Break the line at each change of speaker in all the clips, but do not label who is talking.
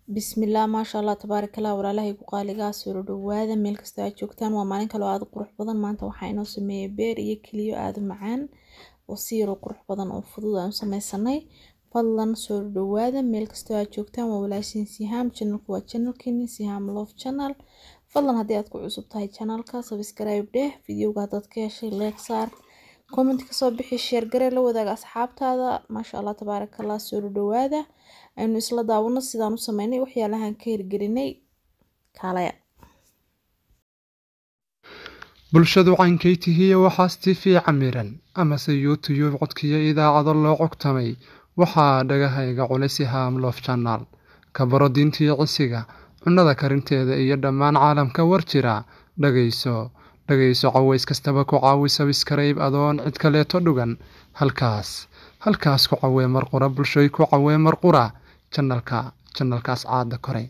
Bismillah, maasha Allah, tabaarakallah. Walaalahay ku qaaligaa, soo dhawaada meel kasta aad joogtaan. Waa maalin kale oo aad u qurux badan. Maanta waxaa inoo sameeyay beer iyo keliyo aad u macaan oo si yar oo qurux badan oo fudud aan u sameysanay. Fadlan soo dhawaada meel kasta aad joogtaan. Waa walaashiin Sihaam, channelku waa channelkeeni Sihaam Love Channel. Fadlan haddii aad ku cusub tahay channelka, subscribe dheh, videoga haddaad ka heshay like saar, comment ka soo bixi, share garee, la wadaaga asxaabtaada. Maasha Allah, tabaarakallah. Soo dhawaada, aynu isla daawano sidaan u sameynay, waxyaalahan ka hirgelinay. Kaalaya.
Bulshadu caynkay tihiye, waxaas TV camiran amase YouTube codkiyo idaacado loo cogtamay, waxaa dhagahayga culay Sihaam Love Channel. Ka baro diintiyo cisiga, cunnada karinteeda iyo dhammaan caalamka war jira. Dhagayso, dhagayso, caways kastaba ku caawi subscribe adoon cid kaleeto dhugan. Halkaas, halkaas ku cawee mar qura. Bulshoy, ku cawee mar qura channelka, channelkaas caada koray.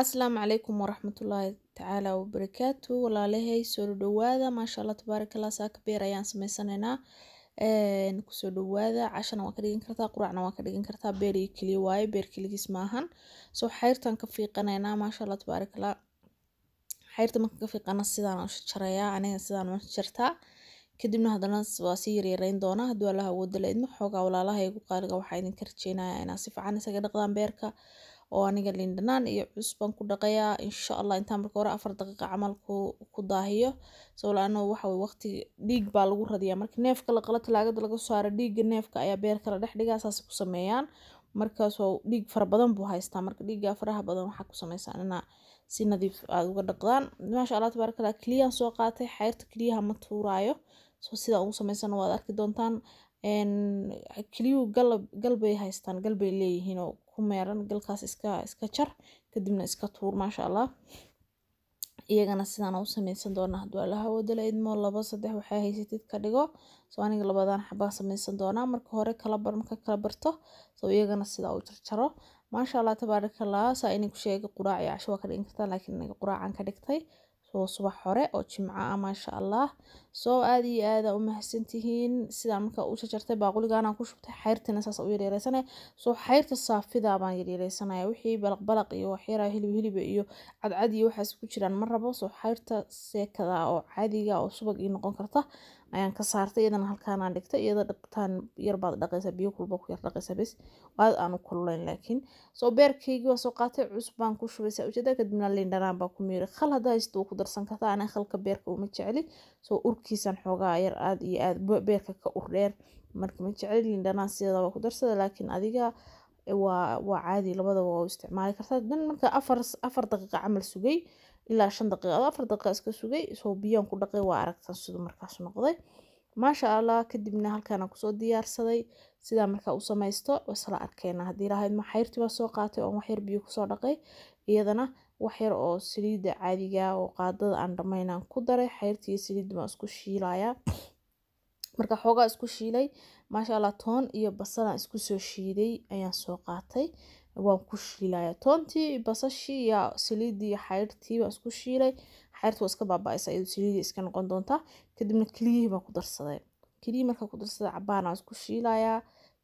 Asalaamu calaykum waraxmatullaahi tacaala wabarakaatu. Walaalahay, soo dhawaada. Maasha Allah, tabaarakallah. Saaka beer ayaan sameysanaynaa, kusoo dhawaada. Cashana waa ka dhigan kartaa, quraacna waa ka dhigan kartaa. Beer iyo keliya waaye, beer keligiis maahan. Soo xayrtaan ka fiiqanaynaa. Maasha Allah, tabaarakallah. Xayrta marka ka fiiqana, sidaan u jarayaa aniga, sidaan u jartaa. Kadibna haddana waa sii yaryareyn doonaa hadduu Allaha awooda la idmo. Xoogaa walaalaha igu qaaliga, waxaa idinka rajeynayaa inaad si fiican isaga dhaqdaan beerka, oo aniga liin dhanaan iyo cusbaan ku dhaqayaa, insha Allah. Intaan marka hore 4 daqiiqo camal ku daahiyo. Soo laano waxa way waqti dhiig baa lagu radiyaa. Marka neefka la qalo, talaagada laga saaro, dhiigga neefka ayaa beerka la dhex dhigaa, saas ku sameeyaan. Markaasoo dhiig fara badan buu haystaa. Marka dhiigga faraha badan waxaa ku sameysaan inaa si nadiif aad uga dhaqdaan. Maasha Allah, tabaaraka Allah. Keliyaan soo qaatay, xayrta keliyaha ma tuuraayo. Soo sidaa ugu sameysana waad arki doontaan. Keliyuhu gal gal bay haystaan, gal bay leeyihiin oo ku meeran. Galkaas iska jar, kadibna iska tuur. Maasha Allah, iyagana sidaan u sameysan doonaa hadduu Allaha awooda la idmo. Labo, saddex, waxay haysatid ka dhigo. Soo aniga labadan xabaa sameysan doonaa. Marka hore kala bar, marka kala barto, soo iyagana sidaa u jarjaro. Maasha Allah, tabaarakallah. Saa idinku sheegay, quraac iyo casho waa ka dhigan kartaa, laakiin aniga quraacaan ka dhigtay, soo subax hore oo Jimco ah. Maasha Allah, soo aad iyo aada u mahadsantihiin. Sidaan marka u jarjartay, baaquligaanaan ku shubtay. Xayrtina saas u yaryareysanaya. Soo xayrta saafidaa baan yaryareysanaya. Wixii balaq balaq iyo waxyaalaha hilib hilib iyo cadcad iyo waxaas ku jiraan ma rabo. Soo xayrta seekada oo caadiga oo subag ii noqon karta ayaan ka saartay, iyadana halkaanaan dhigtay. Iyada dhaqtaan yar baad dhaqaysaa, biyo kulba ku yar dhaqaysaa bes, aad aan u kululayn laakiin. Soo beerkaygii waa soo qaatay, cusub baan ku shubay, saa ujeeda. Kadibna liin dhanaan baa ku miiray. Khal haddaa haysto waa ku darsan kartaa. Aniga khalka beerka uma jecli, soo urkiisan xoogaa yar aad iyo aad beerka ka ur dheer, marka ma jecli. Liin dhanaan sideeda waa ku darsada, laakiin adiga waa caadi, labadaba waa u isticmaali kartaa. Dan marka 4 daqiiqo camal sugay ilaa 5 daqiiqo, 4 daqiiqo iska sugay. Soo biyaan ku dhaqay, waa aragtaan siduu markaas noqday. Maasha Allah. Kadibna halkaan kusoo diyaarsaday. Sidaa markaa u samaysto isla arkeyna haddii lahayd. Ma xayrtii baa soo qaatay oon waxyar biyo kusoo dhaqay. Iyadana wax yar oo saliidda caadiga oo qaadada aan dhammaynaan ku daray. Xayrtii iyo saliidda baan isku shiilayaa. Marka xoogaa isku shiilay, maasha Allah, toon iyo basalaan isku soo shiiday ayaan soo qaatay, waan ku shiilaya. Toontii, basashii iyo saliiddii iyo xayrtii baan isku shiilay. Xayrtu waa iska baaba'aysa iyadoo saliidii iska noqon doontaa. Kadibna keliyihii baan ku darsaday. Keliyihii markaa ku darsaday, cabaan aan isku shiilayaa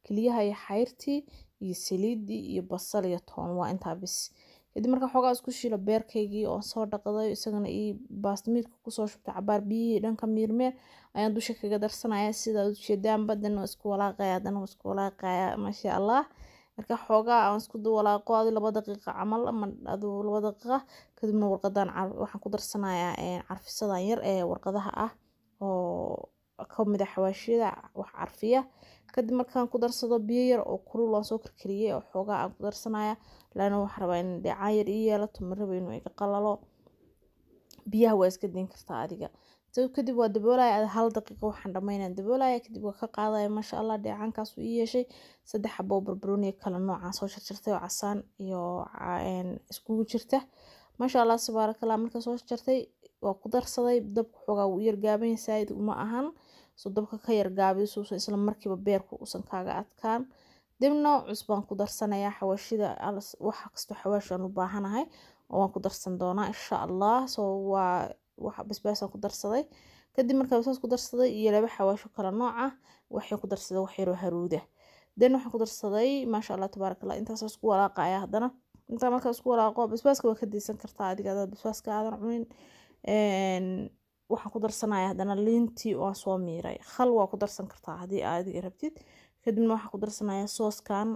keliyaha iyo xayrtii iyo saliiddii iyo basal iyo toon, waa intaa bis. Kadib markaa xoogaa isku shiilo, beerkaygii oo soo dhaqday, isagana ii baastamiirka kusoo shubtay, cabaar biyihii dhanka miirmeen ayaan dusha kaga darsanaya, sidaa ujeedaanba. Dan waa isku walaaqaya, dan waa isku walaaqaya. Maasha Allah. Marka xoogaa aan isku walaaqo, adi 2 daqiiqa camal ama adu 2 daqiiqa, kadibna warqadan waxaan ku darsanayaa, carfisadan yar ee warqadaha ah oo kamid ah xawaashiyada wax carfiya. Kadib markaan ku darsado, biyo yar oo kulul waan soo karkariyey oo xoogaa aan ku darsanaya, laana waxaan rabaa in dheecaan yar ii yeelato, ma rabo inuu iga qalalo. Biyaha waa iska dayn kartaa adiga. Kadib waa daboolaya, 1 daqiiqo waxaan dhamaynaan daboolaya, kadib waa ka qaadaya. Maasha Allah, dheecaankaas uu ii yeeshay. Saddex xabo oo barbarooni kala noocaan soo jarjartay oo casaan iyo iskugu jirta. Maasha Allah, tabaarakallah. Markaan soo jarjartay waa ku darsaday. Dabka xoogaa wuu yar gaaban yahay, saaid uma ahan. Soo dabka ka yar gaabiyo suusan isla markiiba beerku uusan kaaga adkaan. Dibna cusbaan ku darsanayaa, xawaashida, waxa kasto xawaash aan u baahanahay oo waan ku darsan doonaa, insha Allah. Soo waa wax basbaas aan ku darsaday. Kadib markaa basbaas ku darsaday iyo laba xawaasho kala nooc ah, waxaan ku darsaday wax yaroo haruuda. Den waxaan ku darsaday, maasha Allah, tabaarakallah. Intaas isku walaaqaya haddana. Intaa markaa isku walaaqo, basbaaska waa ka deysan kartaa adiga hadaad basbaaska aadan cunin. Waxaan ku darsanaya haddana liintii oo aan soo miiray. Khal waa ku darsan kartaa haddii aad adiga rabtid. Kadibna waxaan ku darsanayaa sooskan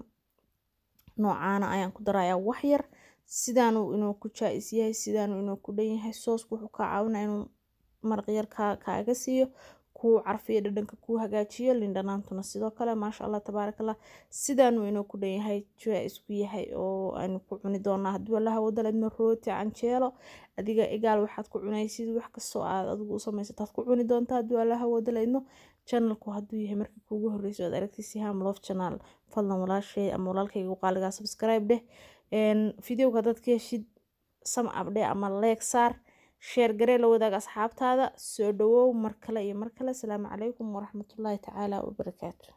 noocaana ayaan ku darayaa wax yar. Sidaanuu inuu ku jaa-is yahay, sidaanuu inuu ku dhan yahay. Soosku wuxuu kaa caawinaya inuu maraq yar kaaga siiyo, kuu carfiyo, dhadhanka kuu hagaajiyo. Liin dhanaantuna sidoo kale, maasha Allah tabaaraka Allah. Sidaanuu inuu ku dhan yahay, jaa-is ku yahay oo aynu ku cuni doonaa haddii Allaha wada leedmo. Rooti, canjeelo, adiga igaal waxaad ku cunaysid, wax kastoo aad adigu u samaysataad ku cuni doontaa haddii Allaha wada leedmo. Channelku hadduu yahay markii kuugu horreysay ood aragtay Siham Love Channel, fadlan walaashay ama walaalkayga qaaligaa subscribe dheh. Videoga haddaad ka heshid thumb up dheh ama like saar, share garee, la wadaag asxaabtaada. Soo dhawow mar kale iyo mar kale. Asalaamu calaykum waraxmatullaahi tacaala wabarakaatu.